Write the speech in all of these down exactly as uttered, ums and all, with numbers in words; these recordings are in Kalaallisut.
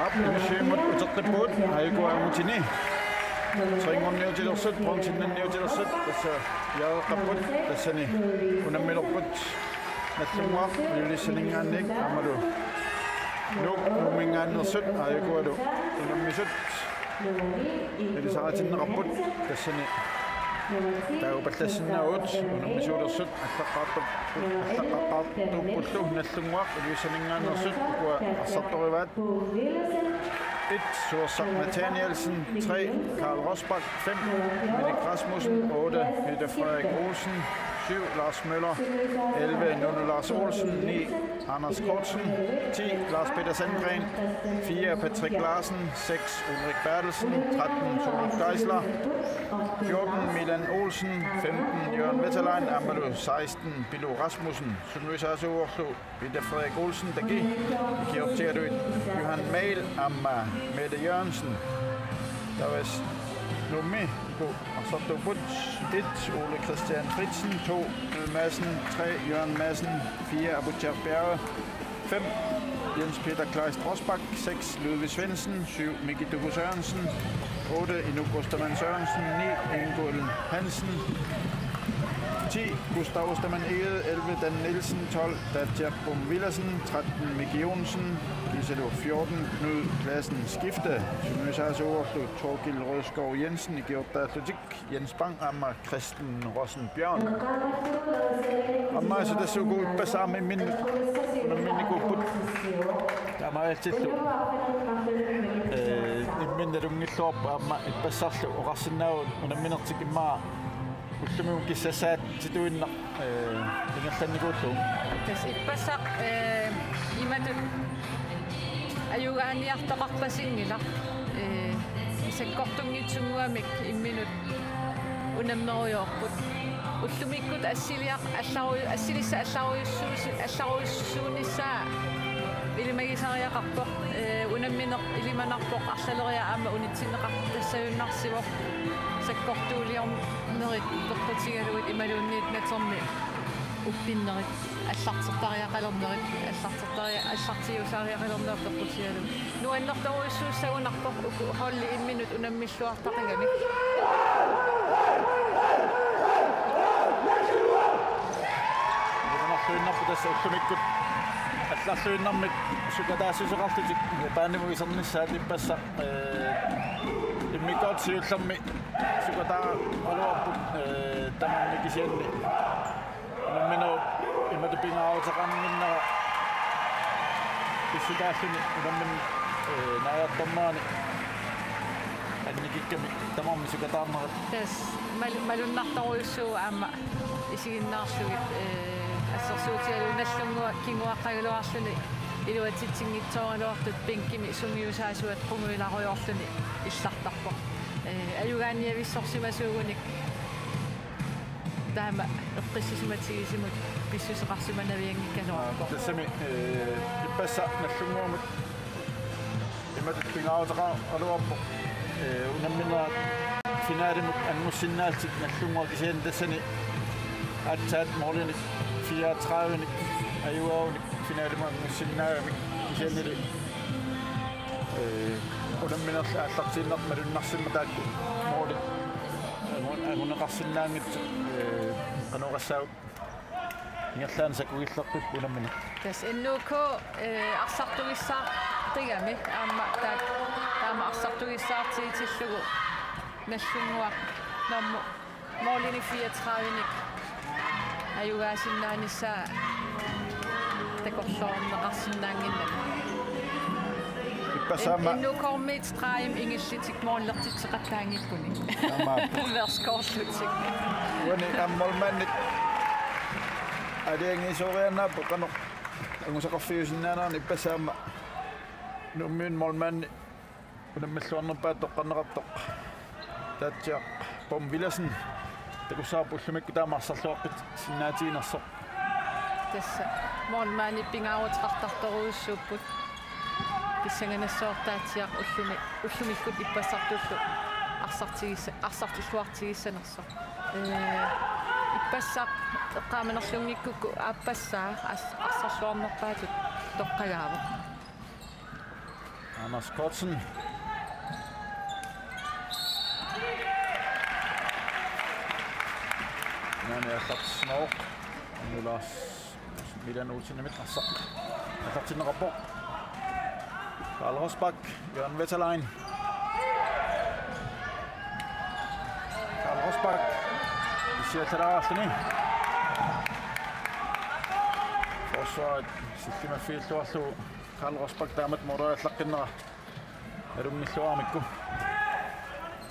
Aap, inussivimmut uteqqippugut, A Y K angutini. Trinngorniutilersut, bronzennanniutilersut, tassa jaaqapput, tassani unammilerput Nagdlunguaq Ilulissaninngaanniit aammalu Nuuk Nuumminngaanneersut A Y K-lu unammisut. Ilisaritinneqarput tassani taagupallassinnaavut unammisuulersut allaqqaartup-, allaqqaqqaartuuppullu Nagdlunguaq Ilulissaninngaanneersut ukua arsartorivaat. Et, Suersaq Nathanielsen, tre, Karl Rosbach, fem, Minik Rasmussen, otte, Peter Frederik Olsen, syv, Lars Møller, elleve, Nuno Lars Olsen, ni, Anders Kortsen, ti, Lars Peter Sandgren, fire, Patrick Larsen, seks, Ulrik Berthelsen, tretten, Solus Geisler, fjorten, Milan Olsen, femten, Jørgen Wetterlein, aammalu seksten, Pilu Rasmussen, sungiusaasuuvorlu Peter Frederik Olsen taki, ikiortigalugit Johan Mail aamma Mette Jørgensen. Taava Nuummi uku arsartuupput: et, Ole Christian Fritzen, to, Knud Madsen, tre, Jørgen Madsen, fire, Abu Bjerre, fem, Jens Peter Kleist Rosbach, seks, Ludvig Svendsen, syv, Miki Duku Sørensen, otte, Inuk Ostermann Sørensen, ni, Ingo Hansen, ti, Gustav Ostermann Egede, elleve, Dan Nielsen, tolv, Davidsjak Bom Villadsen, tretten, Miki Johnsen, kiisalu fjorten, Knud Claessen. Skifte sungiusaasuuvorlu Thorkild Rødskov Jensen ikiortaallutik Jens Bang aamma Christian Rosenbjørn. Aamma tassa uku ippassaq aamma imminnut unamminikuupput. Taamaalillutillu, eh, imminnut nalunngilluarpoq aamma ippassarlu oqarsinnaavugut unamminertik immaqa ullumi kissassaatsituinnaq, eh, ingerlannikuullugu. Tassa ippassaq, eh, imatut ajugaaniartoqarpasinngilaq, eh, sakkortunngitsunnguamik imminnut unammerujoorput. Ullumikkut assiliaq allaru-, assilissaq allarujussuusi-, allarujussuunissaa ilimagisariaqarpoq, eh, unammineq ilimanarpoq arlaleriarlugu aamma unitsinneqartassagunarsivoq, sakkortuuliornerit peqqutigalugit imaluunniit natermi uppinnerit allartertariaqalernerit, allartertaria-, allartiusariaqalernerit peqqutigalugit. Nuannertorujussuussagunarpoq uku holdit imminnut unammilluartaqigamik. Nuannerluinnarpoq tassa ullumikkut allarluinnarmik sukataassuseqarlutik Japanimut isernissaat ippassaq, eh, immikkoortoq siullermi sukataaraluarput, eh, tamarmik kisianni unamminerup imatut pingaaruteqannginnera pissutaalluni unammineq, eh, naajartornerani annikikkami tamarmik sukataarnerat. Tassa mal-, malunnartorujussuuvoq aamma isiginnaarlugit, eh, assersuutigalugu Nagdlunguaq kinguaqqagaluarluni iluatsitsinngitsooraluartut bænkimi sungiusaasuat qungujularujoorluni illartarpoq. Eh, ajugaaniavissorsimasuugunik taama eqqissisimatigisimut pissuseqarsimanavianngikkaluarpoq. Tassami, eh, ippassaq Nagdlunguamut imatut pingaaruteqaraluarpoq. Eh, unamminerat finalimut anngussinnaallutik Nagdlunguaq kisianni tassani aatsaat målinik fireogtredivenik ajugaanik finalimut anngussinnaagamik kisiannili, eh, unamminerlu aallartiinnartoq malunnarsimasoq taakku målit angu-, anguneqarsinnaanngitsut, eh, qanoq oqassaagut, ingerlaannaq sakkugilerput unammineq. Tassa N O K, eh, arsartugissaartigami aamma taak-, taama arsartugissaartigitillugu Nagdlunguaq normu målinik fireogtredivenik ajugaasinnaanissaa takorloorneqarsinnaannginnami. Ippassaq aamma N-, N O K-miit streg ingillutik målertitseqattaanngikkunik. Aamma. Verskoorlutik. Uani aamma målmandit aalajangiisoriaannaapput qanoq angusaqarfiusinnaanerani, ippassaq aamma Nuummiunut målmandi unammilluarnerpaatut toqqarneqartoq Davidsjak Bom Villadsen takussavarput ullumikkut taama arsarluaqqissinnaaginersoq. Tassa målmandit pingaaruteqartartorujussuupput. Pissanganassaaq Davidsjak ullumi-, ullumikkut ippassartullu arsartigissa-, arsartilluartigissanersoq. Eh, ippassaq eqqaamanerlunngikkukku aappassaa as-, arsarluarnerpaatut toqqagaavoq. Anders Kortsen. Maani aallartissimasoq. Nunulaarsuk Milan Olsenimit arsaq aallartinneqarpoq. Karl Rosbach, Jørgen Wetterlein. Karl Rosbach. Issiattalaarluni. Forsvaret sillimaffiilluarlugu. Karl Rosbach taamatut måleriallaqqinnerani alunngilluaramikku.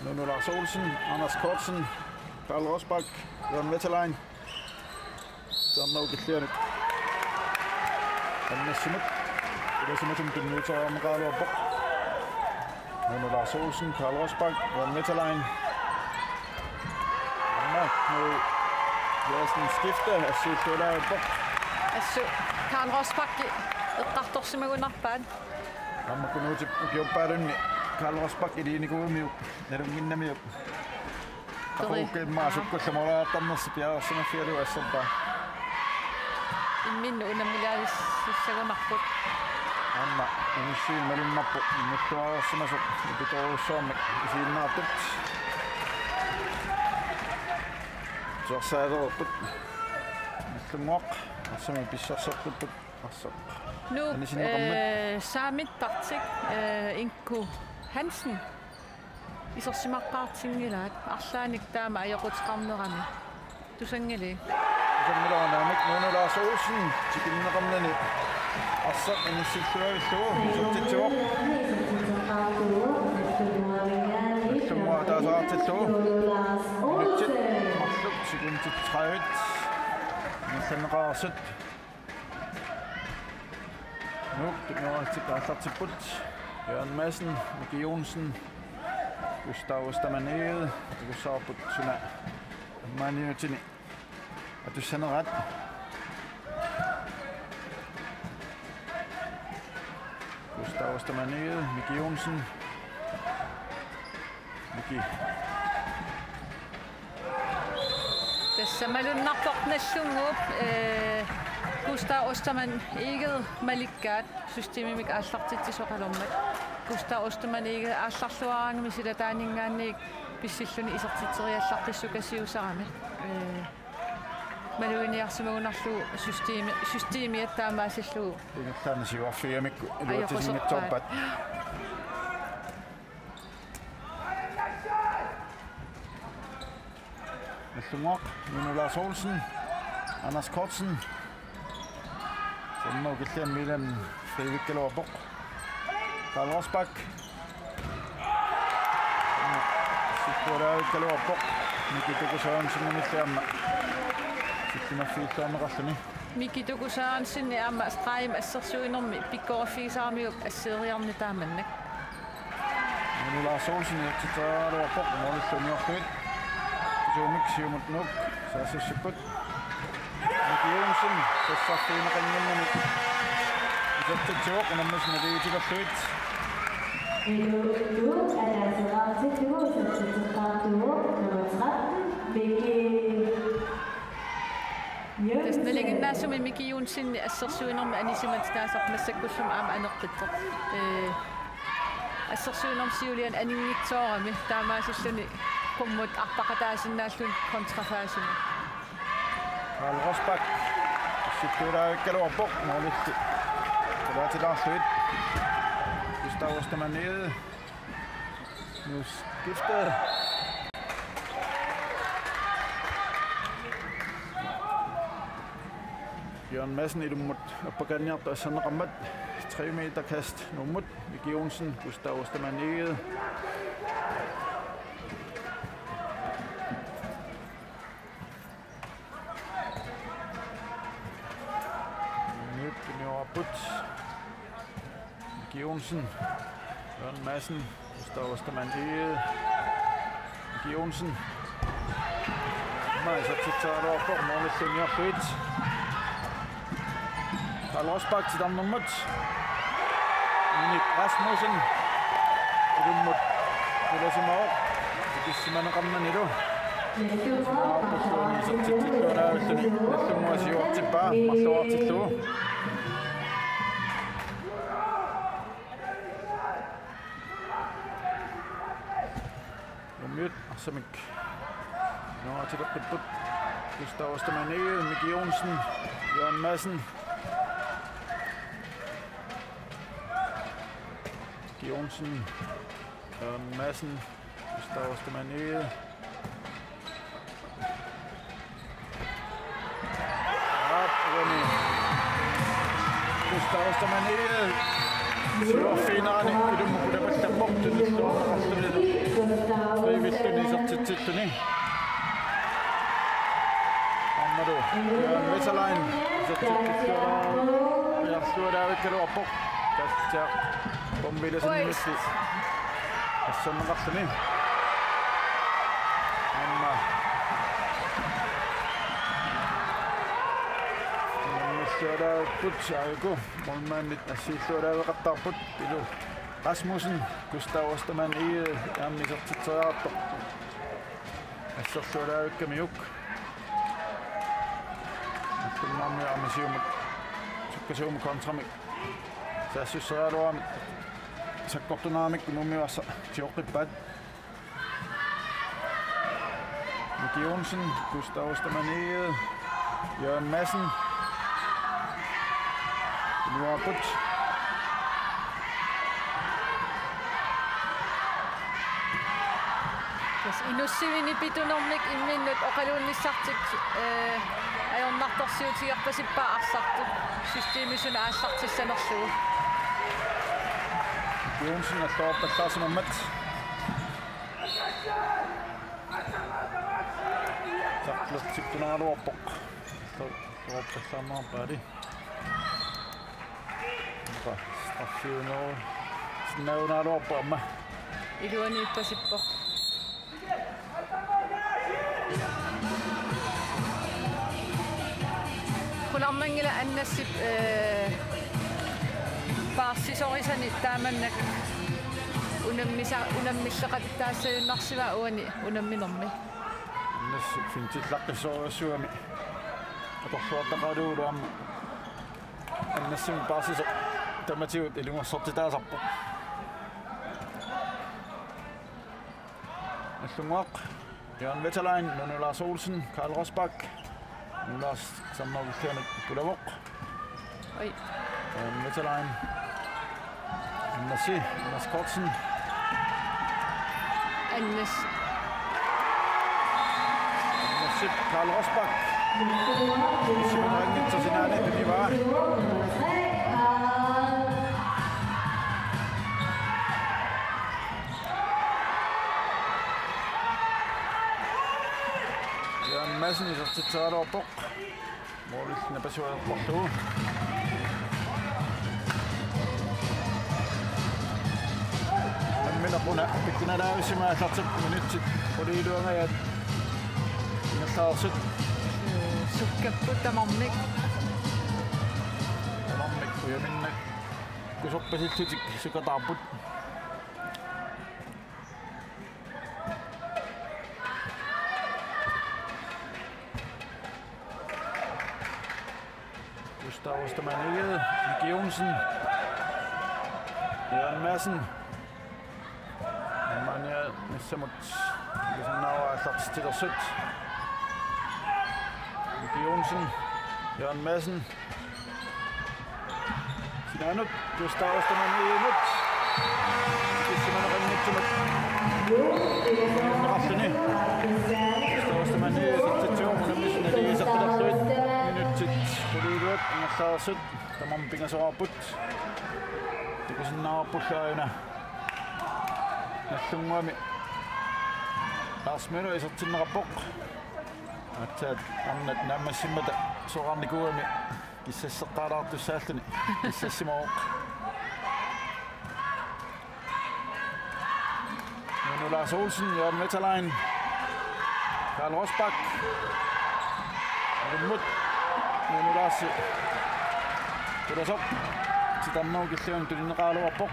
Nuno Lars Olsen, Anders Kortsen, Karl Rosbach, Jørgen Wetterlein. Taanna killianut. Annassimut. Ilasimasumut tunniuteriarneqaraluarpoq. Nuno Lars Olsen, Karl Rosbach, Jørgen Wetterlein. Anna, nu Jørgensen skifte, assiilluarpoq. Assut Karl Rosbach eqqartorsimagunarpaat. Aamma Kunuutip ukiorpaalunni Karl Rosbach iliinikuumiuk, nalunnginnamiuk. Teri. Qaqugu immaqa sukkullu måleriartarnersi piareersimaffigalugu asserpaa. Imminnut unammilaalissassagunarput. Aamma inissi malunnarpoq, immilluarsimasoq ipitoorussuarmik isiginnaartut. Tusarsaalerput. Nallunnguaq, arsamik pissarsertupput. Arsaq. Nu, anisinneqarmat, eh, saamittartik, eh, Inko Hansen. Isersimaqqaartinngilaat, arlaannik taama ajoquteqarnerani. Tusanngili. Tusanngilaarnaamik Nuno Lars Olsen, tikinneqarnani arsaq inissilluavillugu, isertitsivoq. Nallunnguaq ataaseqartillugu. Minutsit marluk sekundit tredive. Ingerlanneqareersut. Nuuk, tunniussaqartippaat. Jørgen Madsen, Miki Johnsen, Gustav Ostermann Egede, takussavarput suna maaniutini atussaneraat. Gustav Ostermann Egede, Miki Johnsen. Miki. Tassa malunnarpoq Nagdlunguup, eh, Gustav Ostermann Egede malikkaat systemimik aallartitsisoqalermat. Gustav Ostermann Egede aallarluaraangami silataaninngaanniit pissilluni isertitseriallaqqissukasiusarami. Eh, maluginiarsimagunarlugu systemi-, systemiat taamaasillugu. Ingerlaannaq siuarfigamikku iluatsisinngitsoorpaat. Nallunnguaq, Nuno Lars Olsen, Anders Kortsen. Taanna killianut Milan Freivikkaluarpoq. Karl Rosbach. Sikkualaavikkaluarpoq. Miki Tuku Sørensenimilli aamma sillimaffiilluarneqarluni. Miki Tuku Sørensen aamma stregimi assersuinermi pikkoriffigisaramiuk asseeriarneq taamannak. Nuno Lars Olsen isertitseriaraluarpoq målillu uniorlugit. Kisuumik siumut Nuuk saassussipput. Miki Johnsen sassarfigineqannginnami isertitsivoq unammineq naligiitillugu. Miki Johnsen ataaseqartillugu isertitseqqaartuuvoq nummer tretten, Miki. Tassa nalinginnaasumik Miki Johnsen assersuinermi anisimatitaasarpoq massakkullu aamma aneqqippoq. Eh, assersuinermi siuliani aninngitsoorami taamaasilluni qummut arpaqataasinnaalluni kontrafasemi. Karl Rosbach. Sikkualaavikkaluarpoq målillu qulaatilaarlugit. Gustav Ostermann Egede. Nu skifte. Jørgen Madsen ilummut appakaanniartoq asserneqarmat, tre meter kast Nuummut, Miki Johnsen, Gustav Ostermann Egede. Minut tunniupput. Miki Johnsen. Jørgen Madsen. Gustav Ostermann Egede. Miki Johnsen. Aamma isertitseriaraluarpoq målillu uniorlugit. Karl Rosbach titarnermut. Minik Rasmussen. Ilummut ulasimavoq. Tikissimaneqarnanilu. Isertitseriaraluarluni Nagdlunguaq siuartippaa marluartillugu. Arsamik. Nå, til det. Gustav Ostermann Egede, Miki Johnsen, Jørgen Madsen. Miki Johnsen, Jørgen Madsen, Gustav Ostermann Egede. Aap, uani. Gustav Ostermann Egede. Siorfiinerani ilummut pulapattappoq tunilluarneqarluni. Triivilluni isertitsilluni. Aammalu Jørgen Vesterlein isertitsilluni. Iarlualaavikkaluarpoq. Tassa Bombilasinimissi. Asserneqarluni. Aamma. Aamma sualaapput saaku. Målmandit assiillualaaveqattaarput. Pilu Rasmussen, Gustav Ostermann Egede, aamma isertitseriartoq. Asserlualaavikkamiuk. Nallunnguarmiut aamma siumut. Sukkasuumik kontramik saassusseriaraluarami sakkortuneramik Nuummiut arsaq tigooqqippaat. Miki Johnsen, Gustav Ostermann Egede, Jørgen Madsen. Iluarput. Tassa inussivini pitunermik imminnut oqaluunnissartik, eh, ajornartorsiutigerpasippaa arsartut systemi suna aallartissanerlugu. Johnsen alluarpallaarsimammat. Saklertikkunaraluarpoq. Alluarpallaarnerpaali. Straffiuno. Sinnaagunaraluarpoq aamma. Iluaniippasippoq. Qularnanngilaq Annassip, eh, paarsisorisani taamannak unammisa-, unammilleqataassajunnarsivaa uani unamminermi. Annassip fintillaqqissorujussuugami atorluartaqalugu aamma Annassimi paarsisoq tamatigut ilungersortitaasarpoq. Nallunnguaq, Jørgen Vesterlein, Nuno Lars Olsen, Karl Rosbach. Nuno Lars Sandberg Ulfjørnet Pulavoq. Oj. Jørgen Vesterlein. Annasi, Anders Kortsen. Annas. Annasi, Karl Rosbach. Simon Rangit, Sosinaane, Peniva. Jørgen Madsen isertitseriaraluarpoq. Målillu napasuarporlu. Nammineq una pikkunaraavissimaallartippoq minutsit quliiluangajaat ingerlareersut. Sukkapput tamarmik. Tamarmik ujaminnak. Kusorpasillutik sukataarput. Gustav Ostermann Egede, Miki Johnsen, Jørgen Madsen. Mania missamut. Ilusinnaavaa aallartitsilersut. Miki Johnsen, Jørgen Madsen. Sinaanut, Gustav Ostermann Egedemut. Kissimanakanngitsumut. Ingerlaqarluni. Gustav Ostermann Egede isertitsivoq unammisut naligiisaqqilerlugit. Minutsit quliiluat ingerlareersut. Tamarmik pingasoqarput. Takusinnaavarpullu aajuna. Nallunnguami Lars Møller isertinneqarpoq. Aatsaat arnat naammassimmata soraarnikuugami kissasseqqaalaartussaalluni. Kissassimavoq. Nuno Lars Olsen, Jørgen Vesterlein, Karl Rosbach. Alummut Nuno Larsi. Tulasoq. Titarnerup killianut tunineqaraluarpoq.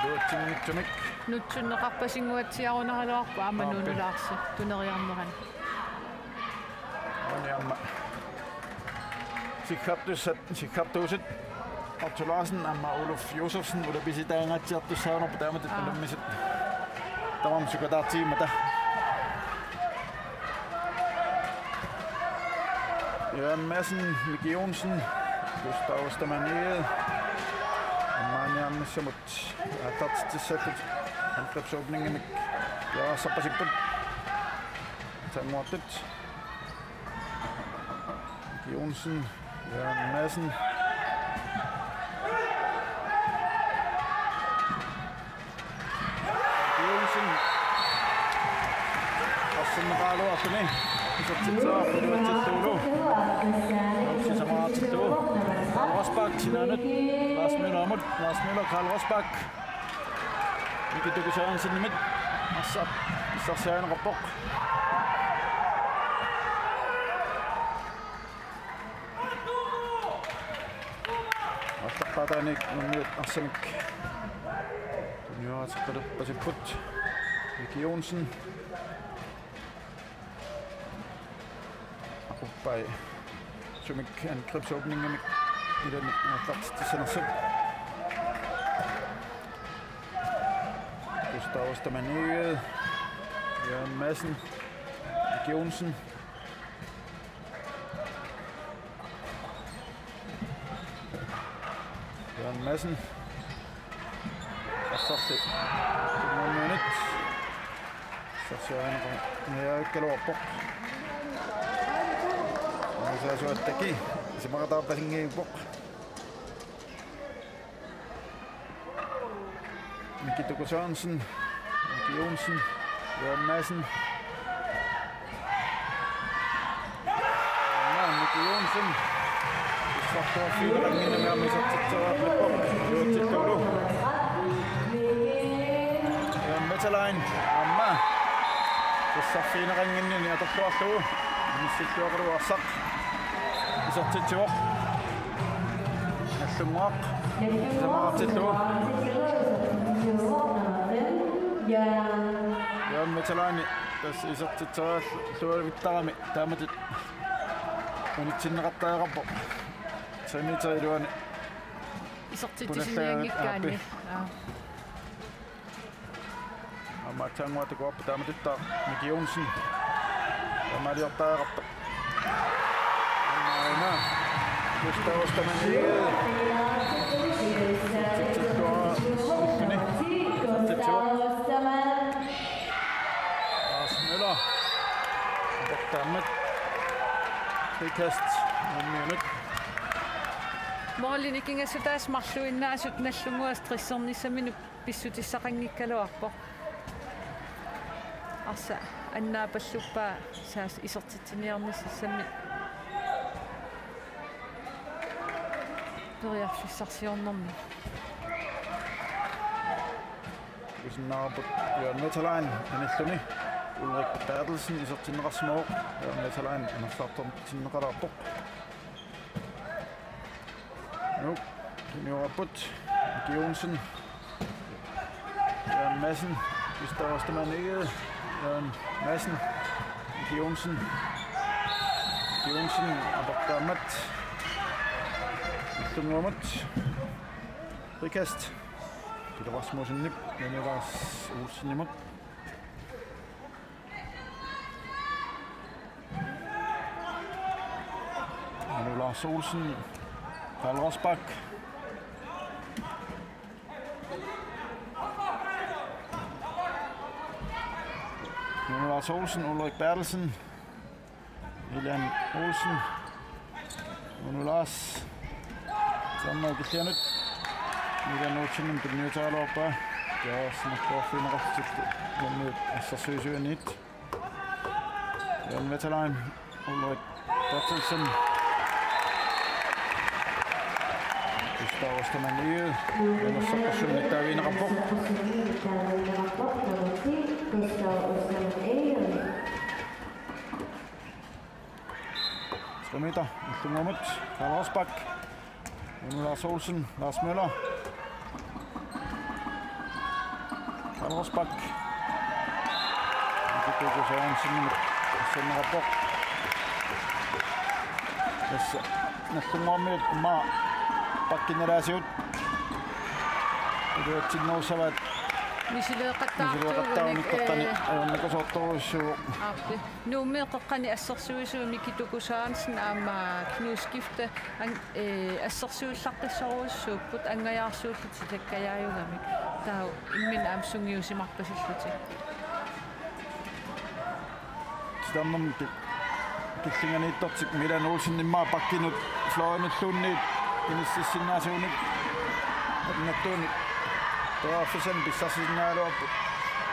Iluatsinngitsumik. Nutsunneqarpasinnguatsiarunaraluarpoq aamma. Aappi. Nuno Larsi tuneriarnerani. Uani aamma. Sikkartussat, sikkartuusut. Arthur Larsen aamma Uluf Josefsen ulapisitaangaatsiartussaanerput taamatut. Aa. Unammisut. Tamarmik sukataartigimmata. Jørgen Madsen, Miki Johnsen, Gustav Ostermann Egede. Maaniarnissamut aallartitsissatut angrebsåbninginik piareersarpasipput. Aatsaannguartut. Miki Johnsen, Jørgen Madsen. Johnsen. Arsenal Carlo Artuni. Isertitseqarpoq iluatsillugu. Sisamaraatsillugu. Karl Rosbach sinaanut. Lars Møllerimut. Lars Møller, Karl Rosbach. Miki Toko Sørensenimit. Arsaq. Pissarsiarineqarpoq. Aallaqqaataaniit Nuummiut arsamik tunniussaqalerpasipput. Miki Johnsen. Aquppai. Sumik angrebsåbningimik ilani aallartitsissanersoq. Gustav Ostermann Egede. Jørgen Madsen. Miki Johnsen. Jørgen Madsen. Arsarli. Tungaanut. Sarsiaanera. Niaakkaluarpoq. Musaasuattaki. Simarataarpasinngippoq. Miki Toko Sørensen, Miki Johnsen, Jørgen Madsen. Aamma Miki Johnsen. Isertitseqarfigineqannginnami aamma isertitseqarpoq. Iluatsittuulu. Jørgen Metalain. Aamma. Isertitseqarfigineqannginnami atorluarlugu. Missilluaqalu arsaq. Isertitsivoq. Nallunnguaq. Sisamaqartillugu. Jørgen Metalaini tassa isertitseriarluarami taamatut unitsinneqartariaqarpoq. Tre meter iluani. Isertitsinianngikkaanni. Aappi. Aa. Aamma aatsaannguaq takuarput taamatuttaaq Miki Johnsen. Taamaaliortariaqarpoq. Aamma una. Gustav Ostermann. Tittuara. Tittuara. Lars Møller. Aportaammat. Frikast. Nuummiunut. Målini kingassutaasa marluinnaasut Nallunnguaq stressernissaminut pissutissaqanngikkaluarpoq. Arsaq annaapalluppaa saas isertitsiniarnissassammi periarfissarsiornermi. Usinnaarput Jørgen Metalain anilluni. Ulrik Berthelsen isertinneqarsimavoq. Jørgen Metalain anersaartortinneqalaarpoq. Nuuk, tunniupput. Miki Johnsen. Jørgen Madsen. Gustav Ostermann Egede. Jørgen Madsen. Miki Johnsen. Miki Johnsen, aportaammat. Nallunnguamut. Frikast. Peter Rasmussenip, Janne Lars Olsenimut. Manu Lars Olsen, Karl Rosbach. Manu Lars Olsen, Ulrik Berthelsen, William Olsen, Manu Lars. Sammut killianut. William Olsen, tunniutaaluarpaa. Ja, snakkorfineqartut, Nuummiut assersuisuinit. Jørgen Metalain, Ulrik Berthelsen. Gustav Ostermann Egede. Anersaartorsuarnik taavigineqarpoq. Tre meter, Nallunnguamut. Karl Rosbach. Manu Lars Olsen, Lars Møller. Karl Rosbach. Miki Toko Sørensenimut. Arsaq annaappoq. Tassa Nallunnguammiut aamma pakkinalaasigut. Iluatsinnerussavaat. Misileeqattaartuugunik, misileeqattaartuugunik, qeqqani, ee, ajornakusoortorujussuuvoq. Aappi. Nuummi qeqqani assersuisuuvoq Miki Tuku Sørensen aamma Knud Skifte an-, ee, assersuillartassorujussuupput, anngajaarsuullutik takkajaajugamik. Taava imminut aamma sungiusimarpasillutik. Titarnermik killinganiittortik Milan Olsen immaqa pakkinut fløjinilluunniit inississinnaasunit. Annattuunik periarfissanik pissarsisinnaagaluarput.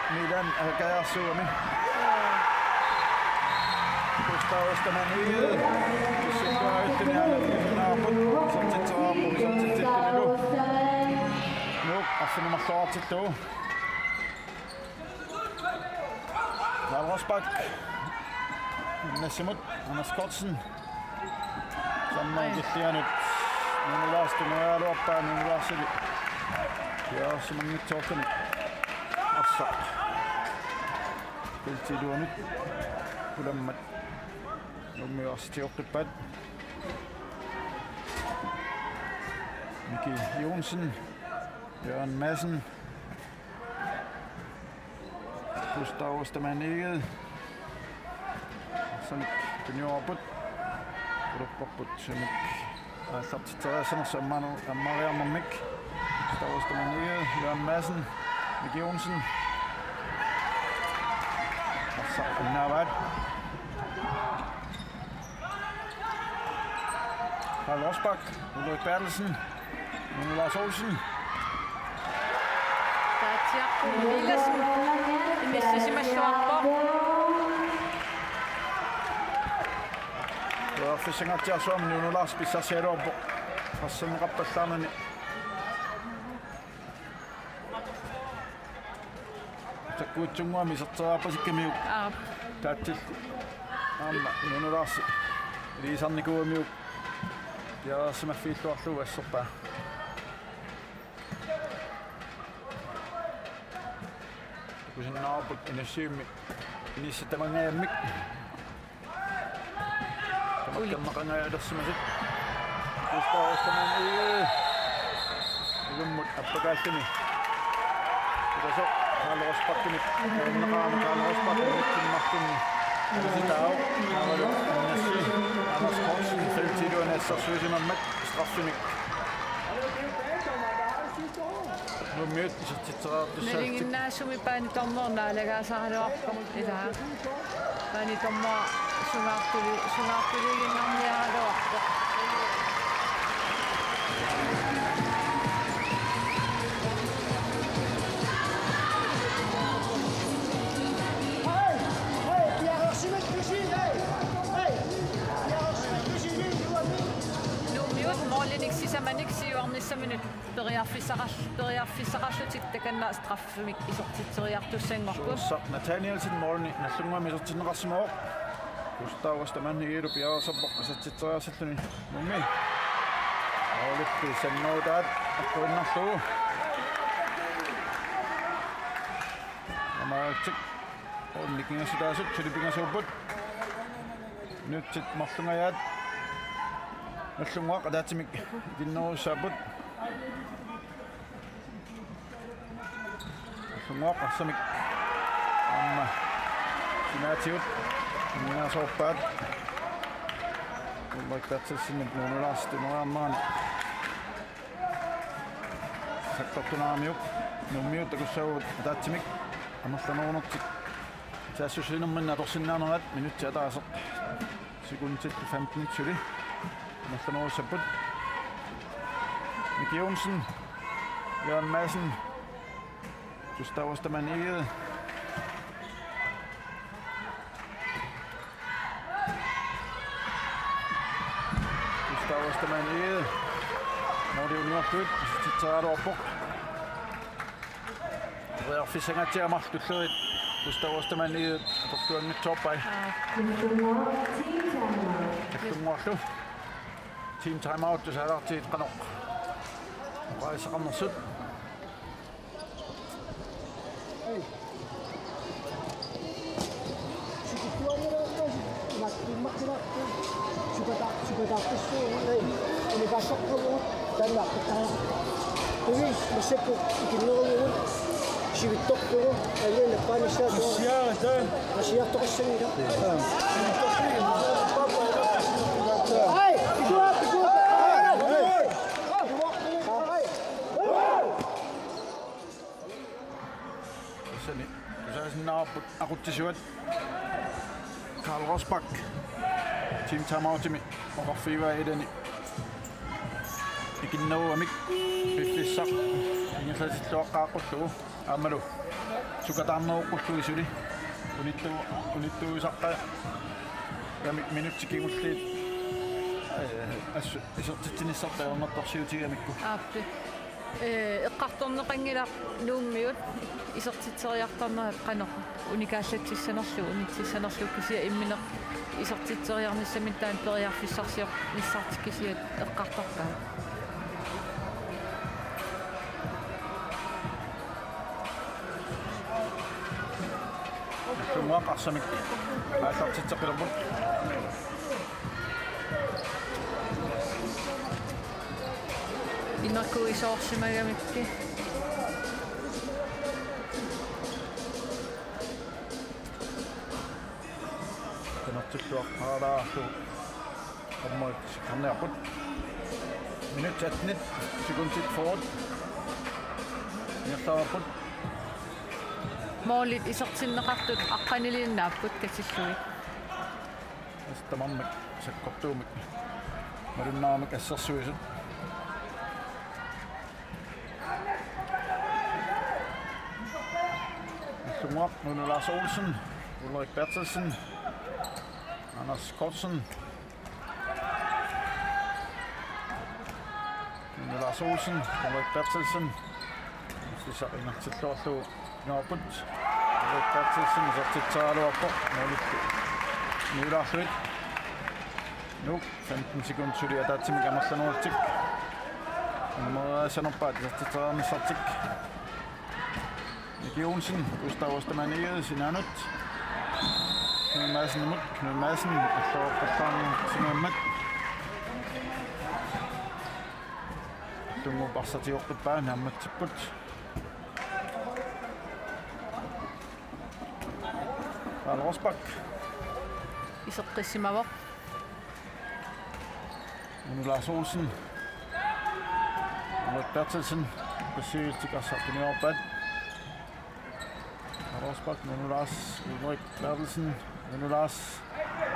Milan aakkajaarsuugami. Gustav Ostermann Egede. Pissilluarittunik aana tikisinnaarput. Isertitseraarput, isertitsillunilu. Nuuk arfineq-marloqartillugu. Karl Rosbach. Nassimut, Anders Kortsen. Sammaa killianut. Nuno Larsen tunniugaluarpaa, Nuno Larsili. Ja, simanngitsoortuni. Arsaq. Feltip iluanut. Ulammat. Nuummiut arsaq tigoqqippaat. Miki Johnsen. Jørgen Madsen. Gustav Ostermann Egede. Arsamik tunniupput. Ulapparput samik. Aallartitseriassanersoq ammaana-, ammariarnermik. Gustav Ostermann Egede, Jørgen Madsen, Miki Johnsen. Arsaq annaavaat. Karl Rosbach, Ulrik Berthelsen, Nuno Lars Olsen. Taatsiaq Nielsen. Inissisimalluarpoq. Periarfissangaatsiarsuarmik Nuno Lars pissarsigaluarpoq. Arsamik qappallaarnani. Sakkuutsunnguamik iserteriarpasikkamiuk. Aap. Taatsillu. Aamma Nuno Lars. Ilisarnikuugamiuk. Piareersimaffigilluarlugu assorpaa. Takusinnaavarput N S C-mi inissat tamangajammik. Tamakkerneqangajalersimasut. Gustav Ostermann Egede. Ilummut appakaalluni. Ilasoq Karl Rosbachimit. Ajornaqaaq Karl Rosbach, minutsimmarlunni. Ilisitaavoq. Aavalu N S C. Anders Kortsen. Feltip iluani assersuisimammat straffemik. Nuummiut isertitseriartussaallutik. Nalinginnaasumik banedommer naalagaasaraluarpoq ilaa. Banedommer sungaartuli-, sungaartuliiginnarniaraluarpoq. Nuummiut målinik sisamanik siuarnissaminut periarfissaqar-, periarfissaqarlutik takanna straffemik isertitseriartussanngorput. Soorlu Nathanielsen målini Nagdlunguami isertinneqarsimavoq. Gustav Ostermann Egedellu piareersarpoq isertitseriarsalluni. Nuummi. Målip sannerutaat aqqiinnarlugu. Aamma Arctic. Nikingassutaasut suli pingasuupput. Minutsit marlungajaat. Nagdlunguaq ataatsimik ikinnerussaapput. Nagdlunguaq arsamik. Aamma sinaatigut. Ikinnersorpaat. Ulrik Berthelsenip Nuno Lars tunniunnarani. Sakkortuneramiuk, Nuummiut takussaagut ataatsimik amerlanerunertik. Saassussinerminni atorsinnaanerat minutsit ataaseq. Sekundit femten suli. Amerlanerussapput. Miki Johnsen. Jørgen Madsen. Gustav Ostermann Egede. Gustav Ostermann Egede. Måli uniorlugu isertitseriaraluarpoq. Periarfissangaatsiaq marluk tullerit Gustav Ostermann Egede atortuanngitsoorpai. Nagdlunguarlu. Team timeout tusarnaartigit qanoq oqaaseqarnersut. Sivitsorlugu, alia nappaanissaasoq. Siaata. Siartoqassanngilaq. Ai, pikua, pikua. Tassani tusaasinnaavarput aqutsisuat. Karl Rosbach. Team timeoutimi oqarfigaa ilani ikinnerugamik piffissaq ingerlatilluaqqaaqqullugu aammalu sukataarneruqqullugu suli unittu-, unittuusaqqagamik minutsit kingulliit, eh, assut isertitsinissarput ajornartorsiutigamikku. Aappi. Ee, eqqartorneqanngilaq Nuummiut isertitseriartarnerat qanoq unikaallatsissanerlugu, unitsissanerlugu kisianni immineq isertitseriarnissaminut taanna periarfissarsiornissartik kisiat eqqartorpaat. Tunguaq arsamik aallartitseqqilerput. Inerkuisoorsimagamikkit. Tanertilluaqqaalaarlugu. Aamma isikkarniarput. Minut attenit sekundit fyrre. Ingerlareerput. Målit isertinneqartut aqqaniliinnaapput katillugit. Assut tamarmik sakkortuumik. Malunnaaramik assersuisut. Nagdlunguaq, Nuno Lars Olsen, Ulrik Berthelsen, Anders Kortsen. Nuno Lars Olsen, Ulrik Berthelsen. Sisaq ingerlatilluarlugu inorput. Ulrik Berthelsen isertitseriaraluarpoq. Nuulippu. Nuulaarluit. Nuuk femten sekund suli ataatsimik amerlanerullutik. Nummer sanerpaat isertitseriarnissartik. Miki Olsen, Gustav Ostermann Egede, sinaanut. Knud Madsenimut, Knud Madsen, alluarpattaarniarsimammat. Tunguup arsaq tigoqqippaa, naammatsipput. Karl Rosbach. Iseqqissimavoq. Nuno Lars Olsen. Ulrik Berthelsen. Qissiiltik arsaq tuniorpaat. Karl Rosbach, Nuno Lars, Ulrik Berthelsen, Nuno Lars,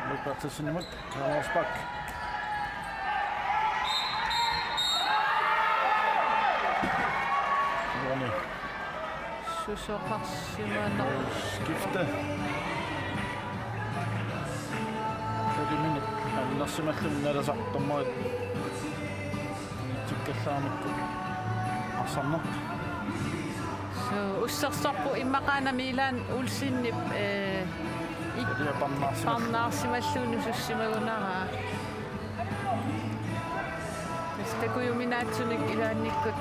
Ulrik Berthelsenimut, Karl Rosbach. Uani. Susoqarsimaneq. Skifte. Tadimini annersimalluni nalasartummarit. Tikkallaamikku arsarneq. Suu, ussersorpoq immaqaana Milan Olsenip, eh, ik-, Alia parnaarsimallugu. Parnaarsimallugu nusussimagunarpaa. Tassa takujuminaatsunik ilaannikkut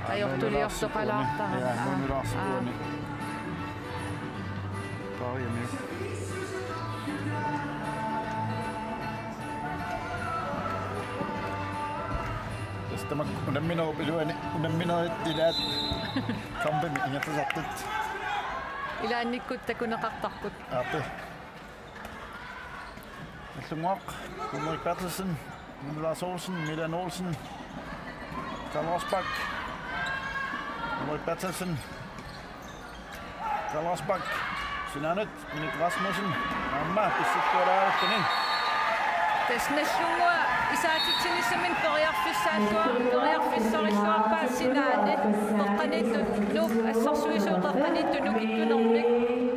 ajortuliortoqalaartara. Aa, Nuno Lars uani. Aa. Paariamiuk. Tassa tamakku unamminerup iluani, unamminerit ilaat kampimi ingerlasartut. Ilaannikkut takuneqartarput. Aappi. Nagdlunguaq, Ulrik Berthelsen, Nuno Lars Olsen, Milan Olsen, Karl Rosbach, Ulrik Berthelsen, Karl Rosbach, sinaanut, Minik Rasmussen, aamma, pissillualaarluni. Tassa Nagdlunguaq isaatitsinissaminut periarfissaallua-, periarfissarilluarpaa sinaani, qeqqaniittut Nuuk assersuisut qeqqaniittut nukittunermik,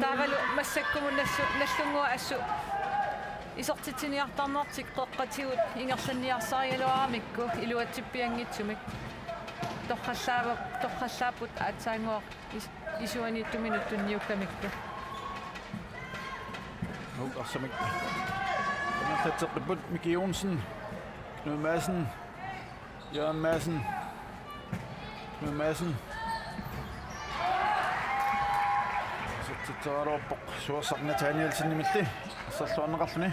taavalu massakkumut Nagdlu-, Nagdlunguaq assut isertitsiniartarnertik qeqqatigut ingerlanniarsarigaluaramikku iluatsippianngitsumik. Torrallaava-, torrallaapput aatsaannguaq is-, isuaniittuminut tunniukkamikku. Nuuk arsamik. Ingerlatseqqipput Miki Johnsen. Knud Madsen. Jørgen Madsen. Knud Madsen. Isertitseriaraluarpoq Suersaq Nathanielsenimilli. Asserluarneqarluni.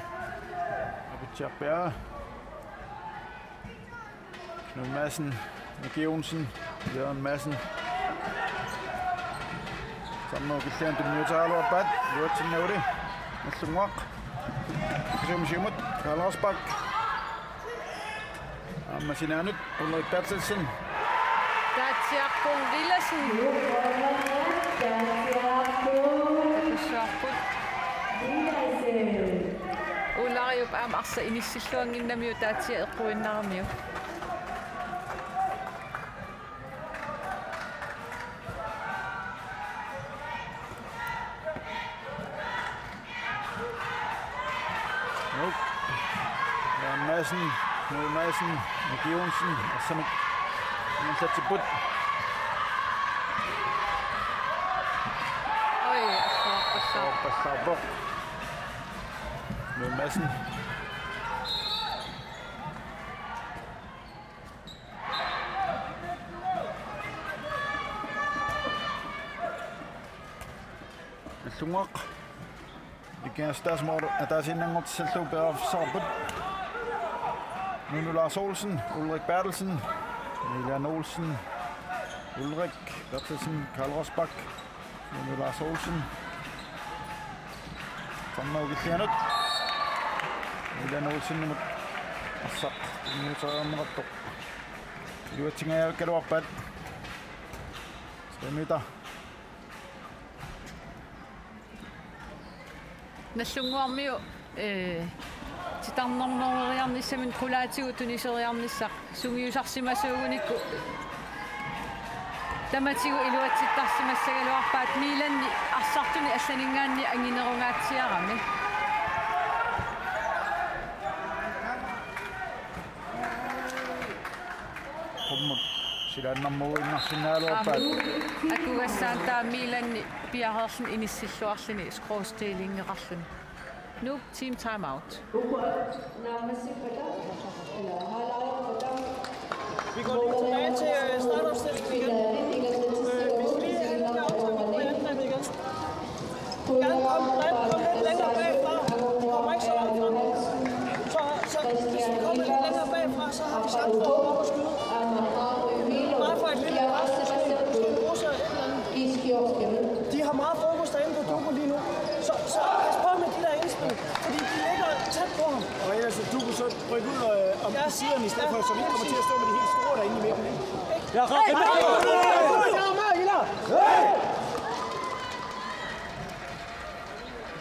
Aputsiarpiaa. Knud Madsen, Miki Johnsen, Jørgen Madsen. Sanna Kilianut tunniuteqaraluarpaat, iluatsinngilaq. Nagdlunguaq. Kisumisimut, Karl Rosbach. Aamma sinaanut, Ulrik Berthelsen. Taatsiarput Villadsen. Takussuarput. Ulariup aamma arsaq inissilluannginnamiuk Taatsiaq eqquinnarmiuk. Nuuk. Jaan Madsen, Knud Madsen, Mik Johnsen, assamik. Ingerlatsipput. Oj, assaarpassaarpoq. Assaarpassaarpoq. Knud Madsen. Nagdlunguaq. Ikast taasmor ataasiinnanngortissallugu periarfissarput. Nunu Lars Olsen, Ulrik Berthelsen, Elian Olsen, Ulrik Berthelsen, Karl Rosbach, Nunu Lars Olsen. Sanna Kilianut. Elian Olsenimut arsaq tunniuteqarneqartoq. Iluatsinngikkaluarpaat. Stemita. Nagdlunguarmiut, ee, titarnermeriarnissamik qulaatigut tuniseriarnissaq sungiusarsimasuugunikku tamatigut iluatsittarsimassagaluarpaat Milanni arsartuni allaninngaanniit anginerungaatsiarami. Qummut silaannarmuinnarsinnaagaluarpaat. Akugassaantaa Milanni piareerluni inissilluarluni skråstilingeqarluni. Nuuk team timeout. Vi går lige tilbage til øh, startopstillingen igen. Øh, vi skal lige have den her aftale på angrebet igen. Gerne komme, gerne komme lidt længere bagfra. De kommer ikke så langt frem. Så, så hvis vi kommer lidt længere bagfra, så har vi chancen for at skyde. Bare for et lille pres, måske, måske en russer eller et eller andet. De har meget fokus derinde på Duku lige nu. Så, så pas på med de der indspil, fordi de ligger tæt på ham. Og ellers så Duku så rykke ud og, om Ja. På siderne i stedet Ja. For, så vi ikke kommer til at stå med de helt store derinde i midten, ikke? Ja,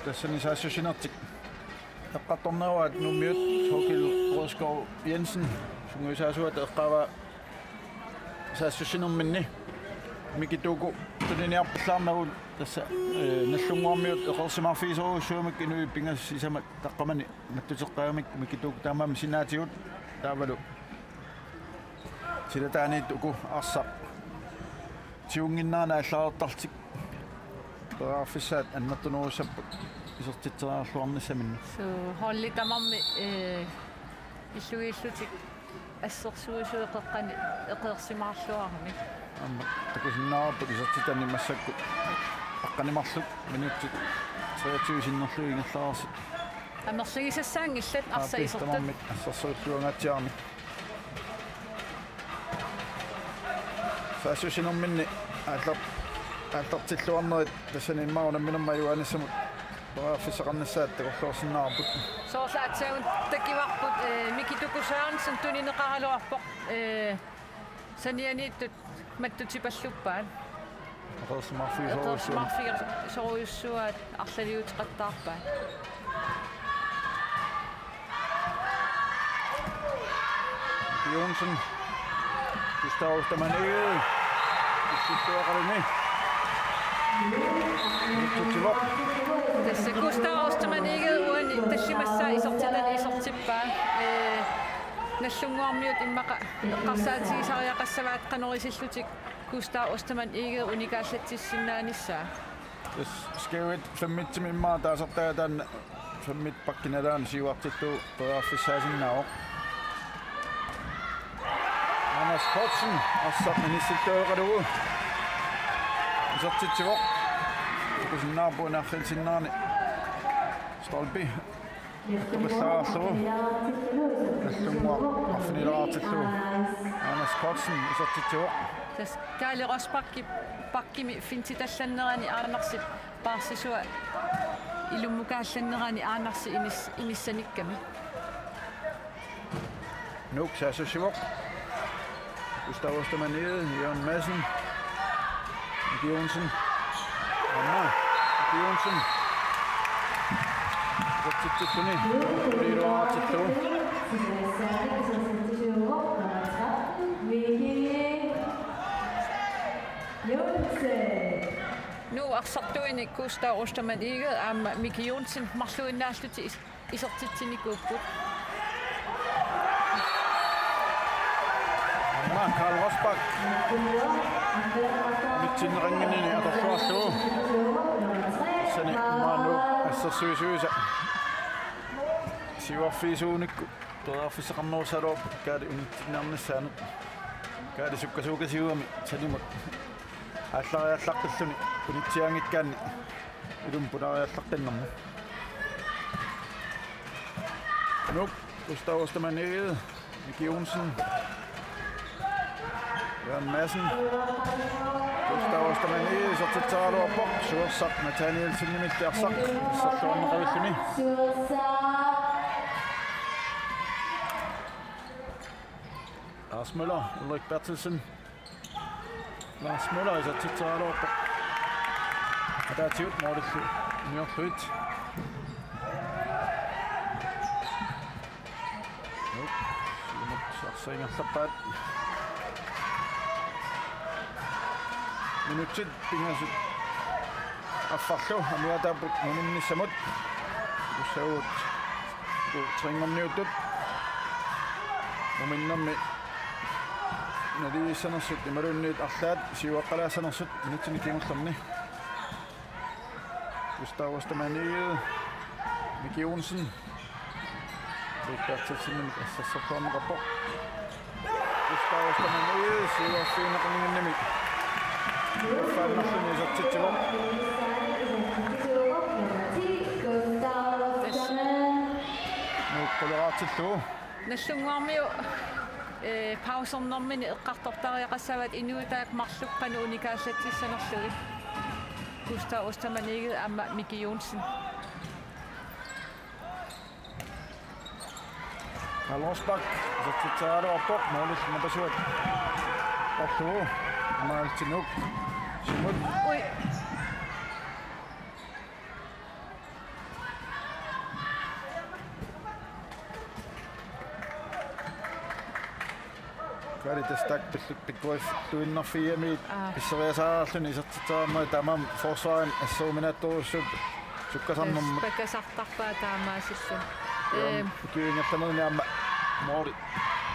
Tassani saassussinertik eqqartorneruaat Nuummiut Thorkild Rødskov Jensen sungiusaasuata eqqaavaa saassussinerminni Miki Duku tuniniarpallaarnagu tassa, eh, Nagdlunguarmiut eqeersimaarfigisorujussuugamik inuit pingasut sisamat taqqamani mattuteqqagamik Miki Duku taamaammat sinaatigut taavalu silataaniit uku arsaq tigunnginnerani aallartarlutik periarfissaat annertunerussapput isertitseriarluarnissaminnik. Suu, holdi tamarmi, eh, illugiillutik assersuisui qeqqani eqeersimaarluarami. Aamma takusinnaavarput isertitani massakkut aqqaneq-marluk minutsit treogtyve sinnerlugit ingerlareersut. Amerligisassaanngillat arsaq Aappi isertut. Tamarmik assersuilluangaatsiarami. Saassussinerminni aallar-, aallartilluarnerit tassani immaqa unamminermi ajugaannissamut periarfissaqarnissaat takorloorsinnaavarput. Soorlu aatsaat takuarput, eh, Miki Duku Sørensen tunineqaraluarpoq, eh, sanianiittut mattutipalluppaat. Eqeersimaarfigisorujussuuvoq. Eqeersimaarfigisorujussuuaat arlaliuteqattaarpaat. Johnsen. Gustav Ostermann Egede. Issittuaqaluni. Tassa Gustav Ostermann Egede uani tallimassaa isertitani isertippaa. Ee, Nagdlunguarmiut immaqa eqqarsaatigisariaqassavaat qanoq isillutik Gustav Ostermann Egede unikaallatsinnaanissaq. Tassa skævit femmitsimik immaqa taasartagaat taanna femmitip pakkinalaani siuartillugu periarfissaasinnaavoq. Anders Poulsen, arsaq inissilluareqalugu. Isertitsivoq. Takusinnaavarput una arriilsinnerani stolpi Tukullaarlugu. Nagdlunguaq arfinilaartillugu. Anders Kortsen isertitsivoq. Tassa Kaali Rosbach bakkimi fintitallannerani Andersip paarsisua ilummukaallannerani Andersi inis-, inissanikkami. Nuuk saassussivoq. Gustav Ostermann Egede, Jørgen Madsen. Miki Johnsen. Aamma, Miki Johnsen. Isertitsilluni. Iluaratsillugu. Nuuk arsartuinik Gustav Ostermann Egede aamma Miki Johnsen marluinnaallutik is-, isertitsinikuupput. Aamma Kaali Rosbach. Mitsinneqannginnini atorluarlugu. Tassani maanna assersuisuisa. Siuarfiisuunikku periarfissaqarnerussaalerup Kaali unitsinniarnissaanut. Kaali sukkasuukasiugami sanimut aallariallaqqilluni unitsiaanngikkaanni ilumut pulaariallaqqinnermi. Nuuk, Gustav Ostermann Egede, Miki Johnsen, Jørgen Madsen, Gustav Ostermann Egede isertitseraluarpoq, Suersaq Nathanielsenimilli arsaq, asserluarneqavilluni. Lars Møller, Ulrik Berthelsen. Lars Møller isertitseraluarpoq. Ataatigut målillu niorluit. Nuuk, siumut arsaq ingerlappaat. Minutsit pingasut affarlu amigaataapput unammissamut. Ussaagut trinngorniuttut. Uminnermi naligissanersut imaluunniit arlaat siuaqqalaassanersut minutsini kingullerni. Gustav Ostermann Egede, Miki Johnsen. Ulrik Berthelsenimit assersorluarneqarpoq. Gustav Ostermann Egede siuarfigineqannginnami. Affaannarluni isertitsivoq. Nuuk quleraartillugu. Nagdlunguarmiut, eh, pausernermini eqqartortariaqassavaat inuit taakku marluk qanoq unikaallatsissanerlugit. Gustav Ostermann Egede aamma Miki Johnsen. Kaali Rosbach isertitseraluarpoq, målillu napasuat orlugu. Aamma Nuuk. Siumut. Ui. Kaali tassa taakku pillup pikkorissuinnarfigigamiuk. Aa. Pisseriasaarluni isertitseraluarmat taamaammat forsvarit asseruminaatsorujussuupput sukkasarnermut. Tassa pakasartarpaat taamaasilluni. Ehm. Ukiup ingerlanerani aamma måli.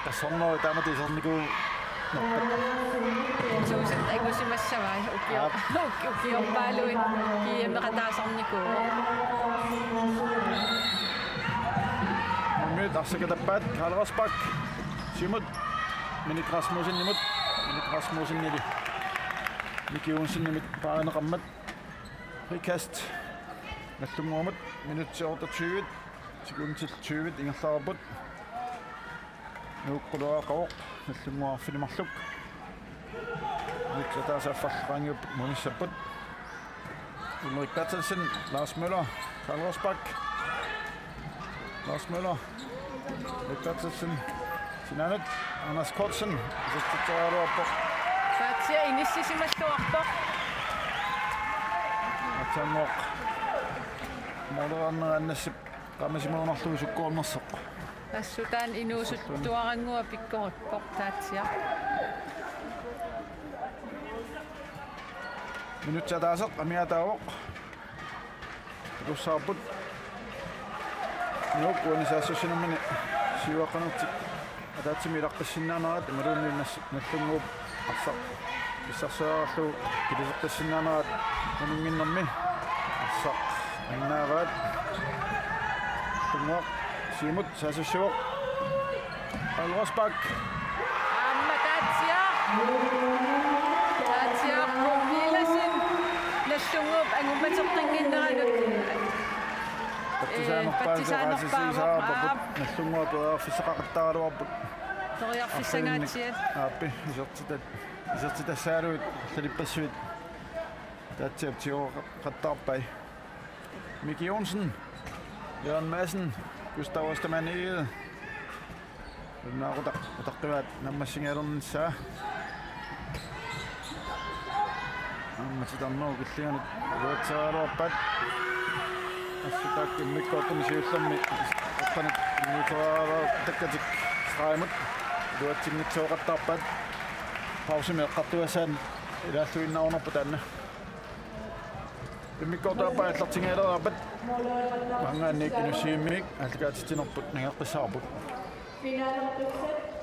Tassorneri taamatut iserniku-, tuusinneq angusimassavai ukio-, aap, uki-, ukiorpaaluit kiiameqataasarnikuuvoq. Umiut arsaq atappaat, Kaali Rosbach. Siumut, Minik Rasmussenimut, Minik Rasmussenili Miki Johnsenimit paarineqarmat. Frikast. Nagdlunguamut, minutsit otteogtyve, sekundit tyve ingerlareerput. Nuuk quleraaqavoq, Nagdlunguaq arfineq-marluk. Minutsit ataaseq affarlu qaangiupput munissapput. Ulrik Berthelsen, Lars Møller, Kaali Rosbach. Lars Møller, Ulrik Berthelsen, sinaanut, Anders Kortsen, isertitseraluarpoq. Taatsiaq inissisimalluarpoq. Aatsaannguaq måleriarnera Annassip qaamasimagunarlugu sukkoornersoq. Assut taanna inuusuttuarannguaq pikkorippoq Taatsiaq. Minutsit ataaseq amigaataavoq. Takussavarput. Nuuk uani saassussinermini siuaqqanertik ataatsimik ilaqqissinnaanerat imaluunniit Nagdlunguup arsaq pissarsiarlugu kiliseqqissinnaanerat uninnginnermi arsaq annaavaat. Nagdlunguaq siumut saassussivoq. Kaali Rosbach. Aamma Taatsiaq. Taatsiaq Poul Villadsen. Nagdlunguup angummateqqinnginneranut. Partisanerpaat, partisanerpaat, Qaasisiisaarput, aap. Nagdlunguaq periarfissaqaqattaaraluarput. Periarfissangaatsiat. Aappi, isertitat, isertitassagaluit, allalippassuit. Taatsiap tigoqattaarpai. Miki Johnsen, Jørgen Madsen, Gustav Ostermann Egede. Naaqutaq utaqqivaat naammassigaluarnissaa. Aamma titarnerup killinganut iluatseraluarpat. Assutaakku immikkoortumi siullermi eqqanut innuusseraluartakkatik stregimut iluatsinngitsoorput. Pausimi eqqartugassat ilaalluinnarunarput taanna. Immikkoortup aappaa aallartinngilaarpat. Maanngaanniit Inussivimmiit aallakaatitsinerput nangeqqissaarput.